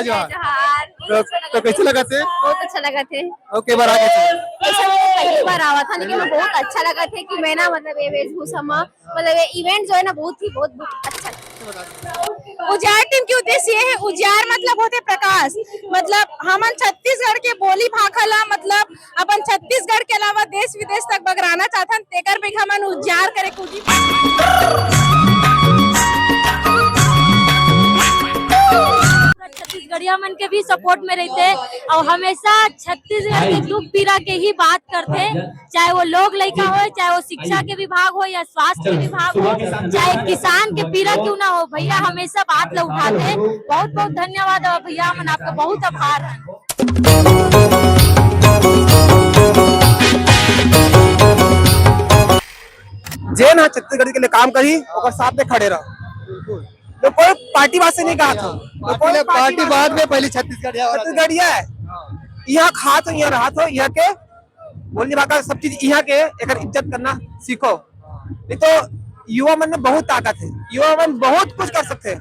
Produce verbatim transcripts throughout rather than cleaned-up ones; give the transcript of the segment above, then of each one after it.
जोहार। जोहार। तो, तो कैसे लगत हे? बहुत अच्छा लगत हे। ओके, बार आ गए थे। ऐसा मैं पहली बार आवा था, लेकिन मैं बहुत अच्छा लगत हे कि मैं ना, मतलब, ये वेशभूषा में, मतलब, ये इवेंट जो है ना, बहुत ही, बहुत, बहुत अच्छा लगा। उजियार टीम के उद्देश्य ये है, उजियार मतलब होते प्रकाश, मतलब हमन छत्तीसगढ़ के बोली भाखा ला, मतलब अपन छत्तीसगढ़ के अलावा देश विदेश तक बगराना चाहथन, तेकर बर हमन उजियार करे के उद्देश्य। छत्तीसगढ़िया मन के भी सपोर्ट में रहिथे और हमेशा छत्तीसगढ़ के दुख पीड़ा के ही बात करथे, चाहे वो लोग लइका होय, चाहे वो शिक्षा के विभाग हो या स्वास्थ्य के विभाग हो, चाहे किसान के पीड़ा क्यों ना हो, भैया हमेशा बात ला उठाथे। बहुत बहुत धन्यवाद और भैया हमन आपका बहुत आभार है। जेन ह छत्तीसगढ़ के लिए काम करही, ओकर साथ में खड़े रह। तो कोई पार्टी बात से नहीं कहा था, तो कोई पार्टी पार्टी बाद में, पहली छत्तीसगढ़िया वाला छत्तीसगढ़िया है। यहाँ खात हो, यहाँ रहत हो, यहाँ के बोली भाखा, सब चीज यहाँ के, एकर इज्जत करना सीखो। नहीं तो युवा मन में बहुत ताकत है, युवा मन बहुत कुछ कर सकते हैं।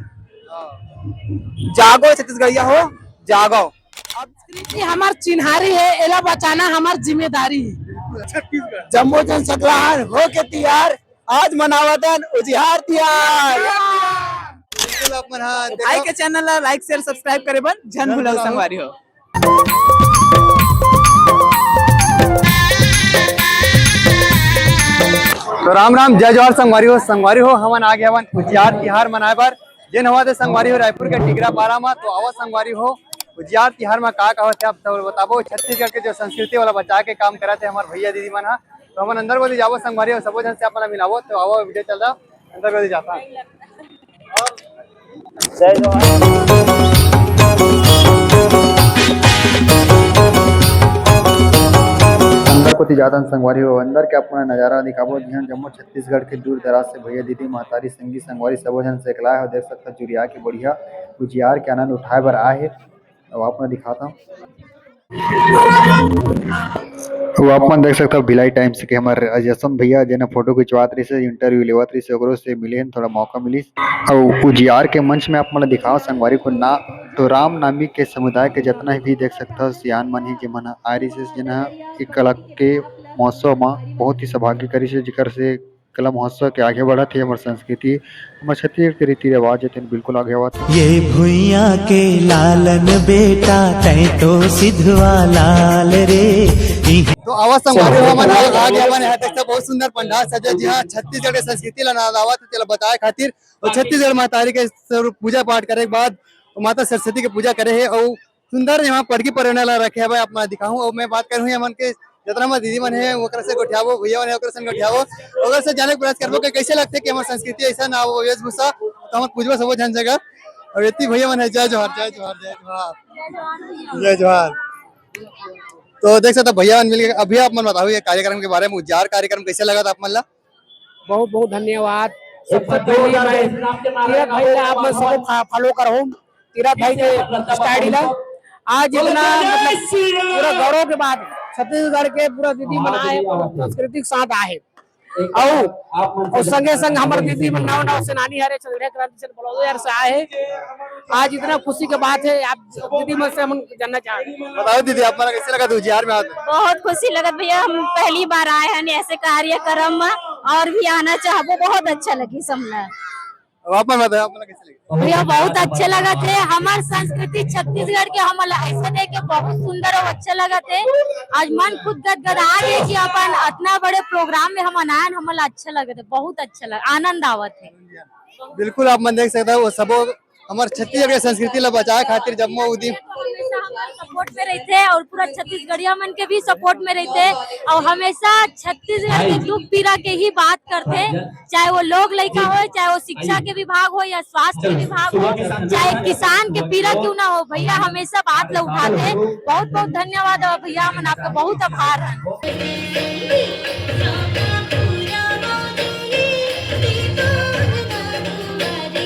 जागो छत्तीसगढ़िया हो, जागो। संस्कृति हमर चिन्हारी है, एला बचाना हमर जिम्मेदारी है। छत्तीसगढ़। जम्मो जन सकलाहन हो के तिहार, आज मनावतन उजियार तिहार। बिल्कुल, आप मन, हाँ, भाई देखो। के चैनल ला लाइक, शेयर, सब्सक्राइब करे बर झन झन भुलाओ भुलाओ। संगवारी हो। तो राम राम, जय जोहार संगवारी हो। संगवारी हो, हमन आगे हवन उजियार तिहार मनाए बर। जेन हवा ते संगवारी हो रायपुर के टिकरापारा मा, तो आवा संगवारी हो, उजियार तिहार मा का का होथे आप सब बताबो। छत्तीसगढ़ के जो संस्कृति वाला बचा के काम करत हे हमर भैया दीदी मन हा, तो हमन अंदर कोती जाबो संगवारी हो, सबो झन से आप मन ला मिलाबो। तो आवा, वीडियो चल रहा, अंदर कोती जाता। जय जोहार। अंदर कोती जातन संगवारी हो, अंदर के आप मन ला नजारा दिखाबो, जिहां जम्मो छत्तीसगढ़ के दूर दराज से भैया दीदी महतारी संगी संगवारी सबो झन से एकलाय हो, देख सकता जुरिया के बढ़िया उजियार के आनंद उठाए बर आए हे। अब आप मन ला दिखाता हूँ। वो आप मन देख सकता हो भिलाई टाइम्स के हमर यशवंत भैया, जेन फोटो खिंचवात रहिस हे, इंटरव्यू लेवत रहिस हे, ओकरो से मिले हन, थोड़ा मौका मिलिस। अउ उजियार के मंच में आप मन ला दिखाओ संगवारी हो ना, तो राम नामी के समुदाय के जितना भी देख सकता हो सियान मन ही, जे मन आए रहिस हे, जेन ह एक कला के महोत्सव म बहुत ही सौभाग्य करिस हे, जेकर से कला महोत्सव के आगे बढ़त हे हमर संस्कृति, हमर छत्तीसगढ़ के रीति रिवाज हे, तेन बिल्कुल आगे आवत हे। ये भुइयां के लालन बेटा, तैं तो सिधवा लाल रे। तो आवा संगवारी हो, हमन आ, आ गए हमन यहाँ तक से बहुत सुंदर पंडाल सजे, जिहाँ छत्तीसगढ़ के संस्कृति ला नवाजावत हे, तेला बताए खातिर। और छत्तीसगढ़ महतारी के स्वरूप पूजा पाठ करे के बाद माता सरस्वती के पूजा करे हे और सुंदर यहाँ पड़की परगना ला रखे हवे, आप मैं दिखाहूँ। और मैं बात करूँ हमन के जितना हमर दीदी मन हे, ओकरा से गोठियाबो, भैया मन हे, ओकरा से गोठियाबो, ओकरा से जाने के प्रयास करबो कि कैसे लगथे कि हमर संस्कृति ऐसा ना हो, वेशभूषा, तो हमर पूजवा सबो झन जगह। और इतनी भैया मन हे, जय जोहार, जय जोहार, जय जोहार, जय जोहार। तो देख सकते हो भैया मन मिलके, अभी आप मन बताओ ये कार्यक्रम के बारे में, उजियार कार्यक्रम कैसे लगा था आप मन ला? बहुत बहुत धन्यवाद। सबसे पहले मैं तीरथ भाई ला आप मन सबो फा-, फॉलो करहूं, तीरथ भाई के स्टडी ला। आज इतना मतलब पूरा गौरव के बात, छत्तीसगढ़ के पूरा दीदी मन आए, सांस्कृतिक साथ आए, अउ अउ संगे संग हमर दीदी मन नवा नवा सेनानी हरे, चंद्रिया क्रांति से बलौदाबाजार से आए हे। आज इतना खुशी के बात हे, आप दीदी मन से हम जानना चाहत। बताओ दीदी, आप मन ला कैसे लगा उजियार में आके? बहुत खुशी लगत भैया, हम पहली बार आए हन ऐसे कार्यक्रम में और भी आना चाहबो, बहुत अच्छा लगिस हमला। अब आप मन बताओ, आप मन ला कैसे लगे? भैया बहुत अच्छे लगत हे, हमर संस्कृति छत्तीसगढ़ के हमन ला ऐसे देख के बहुत सुंदर और अच्छा लगत हे। आज मन खुद गदगदा गे कि अपन अतना बड़े प्रोग्राम में हमन आयन, हमन ला अच्छा लगत हे, बहुत अच्छा लग, आनंद आवत हे। बिल्कुल, आप मन देख सकते हो, वो सबो हमर छत्तीसगढ़ के संस्कृति ला बचाए खातिर जम्मो उदीम। हमेशा हमर सपोर्ट में रहिथे और पूरा छत्तीसगढ़िया मन के भी सपोर्ट में रहिथे और हमेशा छत्तीसगढ़ के दुख पीड़ा के ही बात करथे, चाहे वो लोग लइका होय, चाहे वो शिक्षा के विभाग हो या स्वास्थ्य के विभाग हो, चाहे किसान के पीड़ा क्यों ना हो, भैया हमेशा बात ला उठाथे। बहुत बहुत धन्यवाद और भैया हमन आपका बहुत आभार है।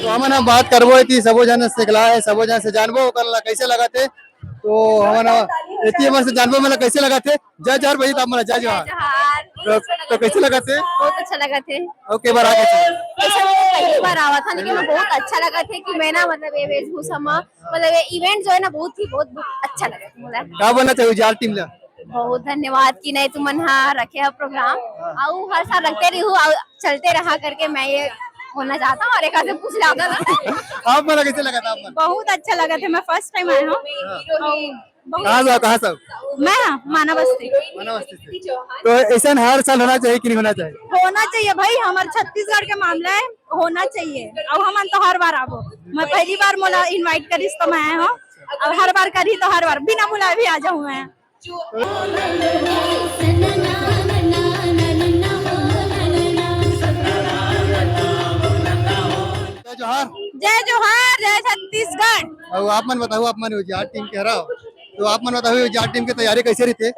तो हमन ह बात करबो, एती सबो झन से एकलाय हे, सबो झन से जानबो, ओकर ला कैसे लगत हे। तो हमन ह एती हमन से जानबो, हमन ला कैसे लगत हे। जय जोहार भैया, आप मन ला जय जोहार। जय जोहार। तो, तो कैसे लगा थे? बहुत अच्छा लगा थे। ओके, बार आ गए थे? ऐसा मेरा पहली बार आवा था, लेकिन मैं बहुत अच्छा लगा थे कि मैं ना, मतलब, ये वेशभूषा में, मतलब, ये इवेंट जो है ना, बहुत ही, बहुत, बहुत अच्छा लगा था मुझे। का बोलना चाहिए उजियार टीम ला? बहुत धन्यवाद कि नहीं तुमन हा रखे हो प्रोग्राम, अउ हर साल रखते रहो, अउ चलते रहा करके मैं ये बोलना चाहता हूँ। और एक आध से पूछ लेता था। आप मन ला कैसे लगा था आप मन? बहुत अच्छा लगा था, मैं फर्स्ट टाइम आया हूँ। हाँ। अउ बहुत कहाँ से हो, कहाँ से हो? मैं माना बस्ती। माना बस्ती से। तो ऐसा हर साल होना चाहिए कि नहीं होना चाहिए? होना चाहिए भाई, हमारे छत्तीसगढ़ के मामला है, होना चाहिए। अब हमन तो हर बार आबो, मैं पहली बार मोला इनवाइट करिस तो मैं आया हूँ, अब हर बार करी तो हर बार बिना बुलाए भी आ जाऊँ मैं। जय जोहार। जय जोहार, जय छत्तीसगढ़। अउ आप मन बताओ, आप मन उजियार टीम के हरव, तो आप मन बताओ, उजियार टीम के तैयारी कैसे रहिथे?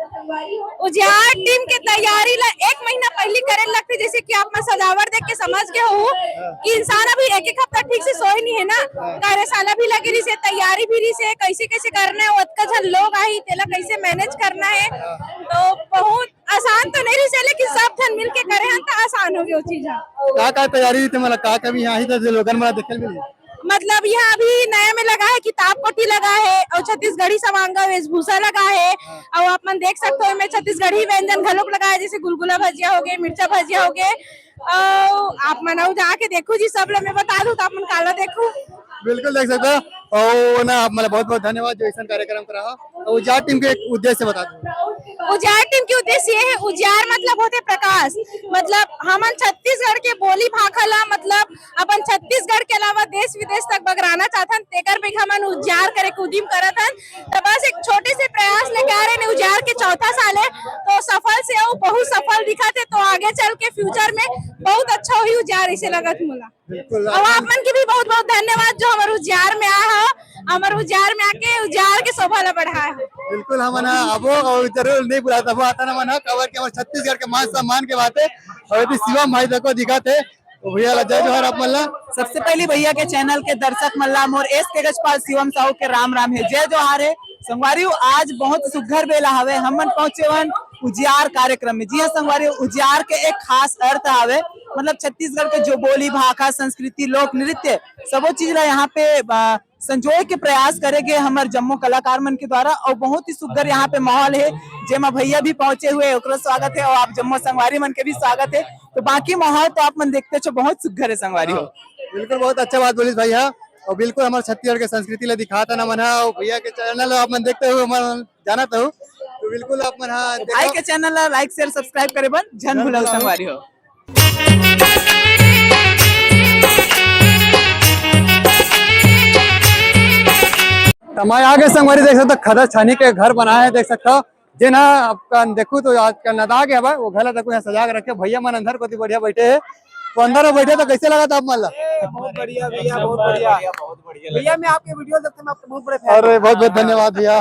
उजियार टीम के तैयारी ला एक महीना पहली करे लगथे, जैसे कि आप मन सजावट देख के समझ गए हो कि इंसान अभी एक एक हफ्ता ठीक से सोए नहीं है ना, कार्यशाला भी लगे रहिसे, तैयारी भी रहिसे, कैसे कैसे करना है, ओतका झन लोग आही, तेला कैसे मैनेज करना है, तो बहुत आसान तो नहीं रहिसे, लेकिन सब झन मिलके करे हन, तो आसान हो गया वो चीज ह। का का तैयारी रहिथे, मतलब, का का भी यहाँ ही तो लोगन मन देखे मिली? मतलब, यहाँ अभी नया में लगा है, किताब कोठी लगा है, और छत्तीसगढ़ी समांगा वेशभूषा लगा है, और आप मन देख सकते हो, मैं छत्तीसगढ़ी व्यंजन घलोक लगा है, जैसे गुलगुला भजिया हो गए, मिर्चा भजिया हो गए, और आप मन अउ जाके देखो जी, सब ला मैं बता दूं, तो आप मन काला देखो। बिल्कुल देख सकते हो, और ना, आप, मतलब, बहुत बहुत धन्यवाद जो ऐसा कार्यक्रम करा। और उजियार टीम के एक उद्देश्य बता दो। उजियार टीम के उद्देश्य ये है, उजियार मतलब होते प्रकाश, मतलब हमन छत्तीसगढ़ के बोली भाखा ला, मतलब अपन छत्तीसगढ़ के अलावा देश विदेश तक बगराना चाहथन, तेकर बर हमन उजियार करे के उदिम करत हन। तो बस एक छोटे से प्रयास लेके आ रहे हैं, उजियार के चौथा साल है, तो सफल से वो बहुत सफल दिखत है, तो आगे चल के फ्यूचर में बहुत अच्छा होही उजियार, ऐसे लगत मोला। बिल्कुल। अब आप मन के भी बहुत बहुत धन्यवाद जो हमर उजियार में आए हो, हमर उजियार में आके उजियार के शोभा ला बढ़ाए हो। बिल्कुल, हमन ह आबो और जरूर नहीं बुलात हबो, आता ना मन ह, काबर के हमर छत्तीसगढ़ के मान सम्मान के बात है। और अभी शिवम भाई देखो दिखत है, तो भैया ला जय जोहार आप मन ला। सबसे पहले भैया के चैनल के दर्शक मन ला मोर एस के गजपाल शिवम साहू के राम राम है, जय जोहार है। संगवारी हो, आज बहुत सुघर बेला हवे, हमन पहुंचे हवन उजियार कार्यक्रम में। जी हाँ संगवारी हो, उजियार के एक खास अर्थ हवे, मतलब छत्तीसगढ़ के जो बोली भाखा, संस्कृति, लोक नृत्य, सबो चीज ला यहाँ पे, अ, संजोए के प्रयास करे गे हमर जम्मो कलाकार मन के द्वारा, और बहुत ही सुघर यहाँ पे माहौल है, जेमा भैया भी पहुंचे हुए, ओकरो स्वागत है, और आप जम्मो संगवारी मन के भी स्वागत है। तो बाकी माहौल तो आप मन देखते छो, बहुत सुघर है संगवारी हो। बिल्कुल, बहुत अच्छा बात बोलिस भैया, और बिल्कुल हमर छत्तीसगढ़ के संस्कृति ला दिखात हन हमन ह, और भैया के चैनल आप मन देखते हुए हमन जानत हो, तो बिल्कुल आप मन ह भाई देखो। के चैनल ला लाइक, शेयर, सब्सक्राइब करे बर झन झन भूलव भूलव। संगवारी हो। त मैं आगे संगवारी देख सकता, खदर छानी के घर बनाए है, देख सकता, जेन ह आपका देखू तो आजकल नदा गया बा, वो घर ला देखू यहाँ सजा के रखे, भैया मन अंदर कोती बढ़िया बैठे है, तो अंदर में बैठे तो कैसे लगा था आप मन ला? ए, बहुत बढ़िया भैया, बहुत बढ़िया। भैया, मैं आपके वीडियो देखते, मैं आपके बहुत बड़े फैन अरे, हूँ। बहुत बहुत धन्यवाद भैया।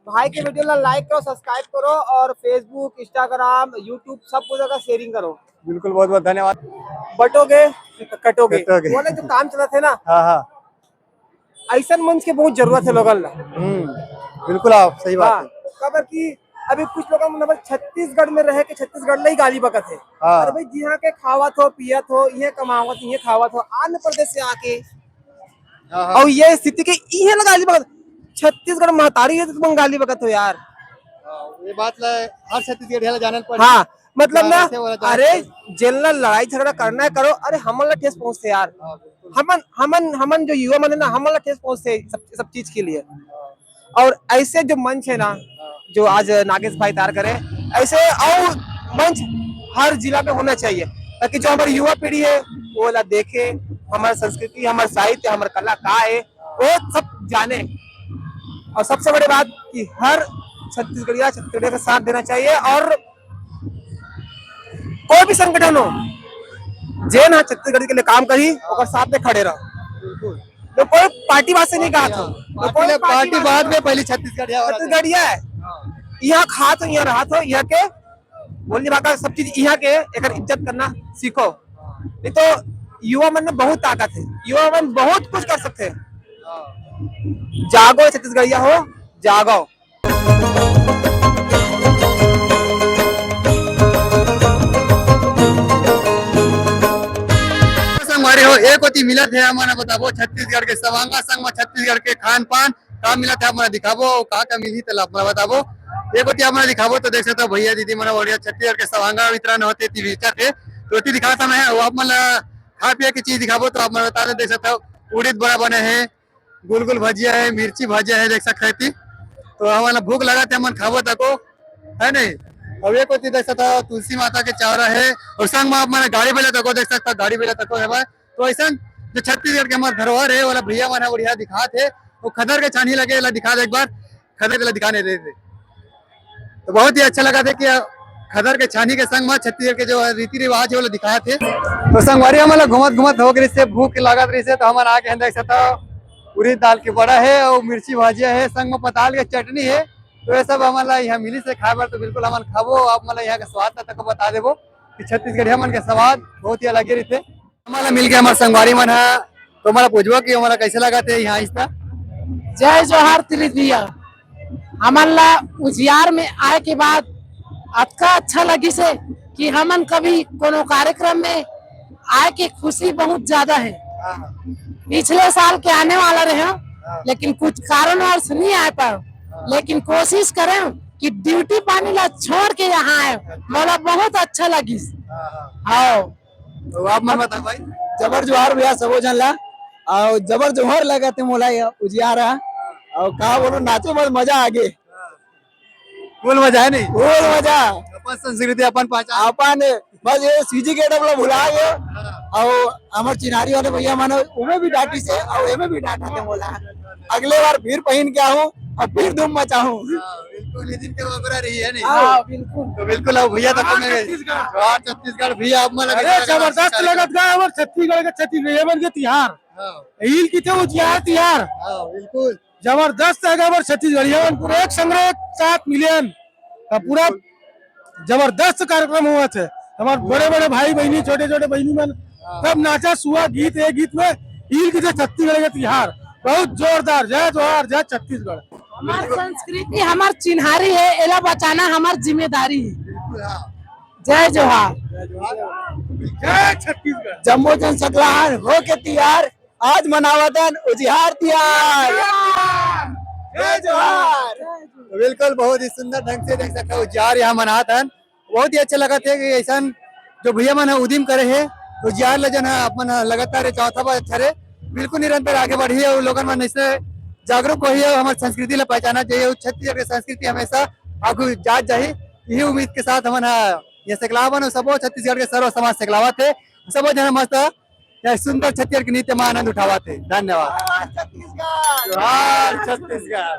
भाई के वीडियो ला लाइक करो, सब्सक्राइब करो, और Facebook, Instagram, YouTube सब कुछ जगह शेयरिंग करो। बिल्कुल, बहुत बहुत धन्यवाद। बटोगे तो कटोगे। कटोगे। वो वाला जो काम चला थे ना, हाँ, हाँ। ऐसन मंच के बहुत जरूरत है लोगन ला। हम्म, बिल्कुल, आप सही बात हाँ, है। काबर कि अभी कुछ लोग मतलब छत्तीसगढ़ में रह के छत्तीसगढ़ ला ही गाली बकत है। हाँ। अरे भाई, जिहाँ के खावत हो, पियत हो, इहे कमावत, इहे खावत हो, आंध्र प्रदेश से आके, हाँ, हाँ। और ये स्थिति के इहे ला गाली बकत, छत्तीसगढ़ महतारी है तो तुम गाली बकत हो यार। हाँ, ये बात ला हर छत्तीसगढ़िया ला जानल पड़ी। हाँ, मतलब ना, अरे, जेन ला लड़ाई झगड़ा करना है करो, अरे हमन ला ठेस पहुँचते यार। हाँ, बिल्कुल। हमन, हमन, हमन जो युवा मन है ना, हमन ला ठेस पहुँचते सब, सब चीज के लिए। और ऐसे जो मंच है ना, जो आज नागेश भाई तैयार करे, ऐसे और मंच हर जिला में होना चाहिए, ताकि जो हमारी युवा पीढ़ी है, वो ला देखे, हमारा संस्कृति, हमारा साहित्य, हमारा कला का है, वो सब जाने। और सबसे बड़ी बात कि हर छत्तीसगढ़िया, छत्तीसगढ़िया का साथ देना चाहिए, और कोई भी संगठन हो, जेन ह छत्तीसगढ़ के लिए काम करी, ओकर साथ में खड़े रहो। बिल्कुल। तो कोई पार्टीवाद से नहीं कहा था। तो कोई पार्टीवाद में पहली छत्तीसगढ़िया वाला था। छत्तीसगढ़िया है। हाँ। यहाँ खात हो, यहाँ रहत हो, यहाँ के बोली भाखा सब चीज यहाँ के, एकर इज्जत करना सीखो। नहीं तो युवा मन में बहुत ताकत है, युवा मन बहुत कुछ कर सकते हैं। हाँ। जागो छत्तीसगढ़िया हो, जागो। तो एक कोती मिलत हे, हमन बताबो छत्तीसगढ़ के सवांगा संग म छत्तीसगढ़ के खान पान का मिलत हे, आप मन दिखाबो, का का मिलही तेला आप मन बताबो। एक कोती आप मन दिखाबो तो देख सकत हो भैया दीदी मन बढ़िया छत्तीसगढ़ के सवांगा वितरण होथे ती बेचत हे, तो ओती दिखात हन, अउ आप मन ला खाए पिए के चीज दिखाबो तो आप मन बता दे, देख सकत हो उड़ीद बड़ा बने हे, गुलगुल भजिया हे, मिर्ची भजिया हे, देख सकत हो ती। तो हमन ला भूख लगत हे, हमन खाबो तको, है नहीं? अउ एक कोती देख सकत हो तुलसी माता के चावरा हे, अउ संग म आप मन गाड़ी बइला तको देख सकत हो, गाड़ी बइला तको हे भाई। तो अइसन जो छत्तीसगढ़ के हमर धरोहर हे, ओला भैया मन ह बढ़िया दिखात हे। वो खदर के छानी लगे, एला दिखा दे एक बार, खदर के ला दिखाने दे दे। तो बहुत ही अच्छा लगथे कि खदर के छानी के संग म छत्तीसगढ़ के जो रीति रिवाज हे, ओला दिखात हे। तो संगवारी हमन ला घूमत घूमत हो गे रिहिसे, भूख लागत रिहिसे, तो हमन आके देख सकत हो उड़ीद दाल के बड़ा हे अउ मिर्ची भजिया हे, संग म पताल के चटनी हे। तो ये सब हमन ला इहाँ मिलिस हे खाए बर, तो बिल्कुल हमन खाबो, आप मन ला इहाँ के स्वाद ला तको बता देबो कि छत्तीसगढ़िया मन के स्वाद बहुत ही अलगे रहिथे। हमन ला मिल के हमर संगवारी मन ह, तो हमन ला पूछबो कि हमन ला कइसे लगत हे इहाँ आइस त। जय जोहार तिलीप भैया, हमन ला उजियार में आए के बाद अतका अच्छा लगिस हे कि हमन कभी कोनो कार्यक्रम में आए के खुशी बहुत ज्यादा हे। पिछले साल के आने वाला रहे, लेकिन कुछ कारणवश नहीं आ पाए, लेकिन कोशिश करें कि ड्यूटी पानी ला छोड़ के यहाँ आए। मोला बहुत अच्छा लगिस। हाँ। तो आप मन बताओ भाई। जबर जोहार भैया सबो झन ला, अउ जबर जोहार लगत हे मोला ये उजियार ह, अउ का बोलूं, नाचे में मजा आ गे। फुल मजा हे नहीं? फुल मजा। अपन संस्कृति, अपन पहचान। अपन बस ये सीजी गेटअप ला भुला गे। हाँ। अउ हमर चिन्हारी वाले भैया मन ओमे भी डांटिस हे अउ एमे भी डांटिस हे मोला। अगले बार फिर पहिन के आहूं अउ फिर धूम मचाहूं। हाँ, बिल्कुल, ये दिन के बबरा रही है नहीं? हाँ, बिल्कुल। तो बिल्कुल, अब भैया तक में छत्तीसगढ़। जोहार छत्तीसगढ़ भैया, आप मन अरे, जबरदस्त लगत हे हमर छत्तीसगढ़ के छत्तीसगढ़, ये मन के तिहार। हाँ। ईल किथे उजियार तिहार। हाँ, बिल्कुल। जबरदस्त हे हमर छत्तीसगढ़िया मन, पूरा एक संग एक साथ मिले हन। अब पूरा जबरदस्त कार्यक्रम होवत हे। हमर बड़े बड़े भाई बहिनी, छोटे छोटे बहिनी मन, हाँ। सब नाचा सुआ गीत, ए गीत में ईल किथे छत्तीसगढ़ के तिहार। बहुत जोरदार। जय जोहार, जय छत्तीसगढ़। हमर संस्कृति, हमर चिन्हारी हे, एला बचाना हमर जिम्मेदारी हे। बिल्कुल, हाँ। जय जोहार। जय जोहार। जय छत्तीसगढ़। जम्मो झन सकलाहन हो के तिहार आज मनावत हन उजियार तिहार। जय जोहार। तो बिल्कुल बहुत ही सुंदर ढंग से देख सकत हो उजियार यहाँ मनात हन। बहुत ही अच्छा लगत हे कि अइसन जो भैया मन ह उदिम करे हे, उजियार ल जन ह अपन लगातार चौथा बार अच्छा रे, बिल्कुल निरंतर आगे बढ़ही अउ लोगन मन अइसे जागरूक होही अउ हमर संस्कृति ल पहचाना जाही अउ छत्तीसगढ़ के संस्कृति हमेशा आगू जात जाही। यही उम्मीद के साथ हमन ह ये सकलावन अउ सबो छत्तीसगढ़ के सर्व समाज सकलावत हे, सबो झन मस्त ये सुंदर छत्तीसगढ़ के नृत्य में आनंद उठावत हे। धन्यवाद। जोहार छत्तीसगढ़। जोहार छत्तीसगढ़।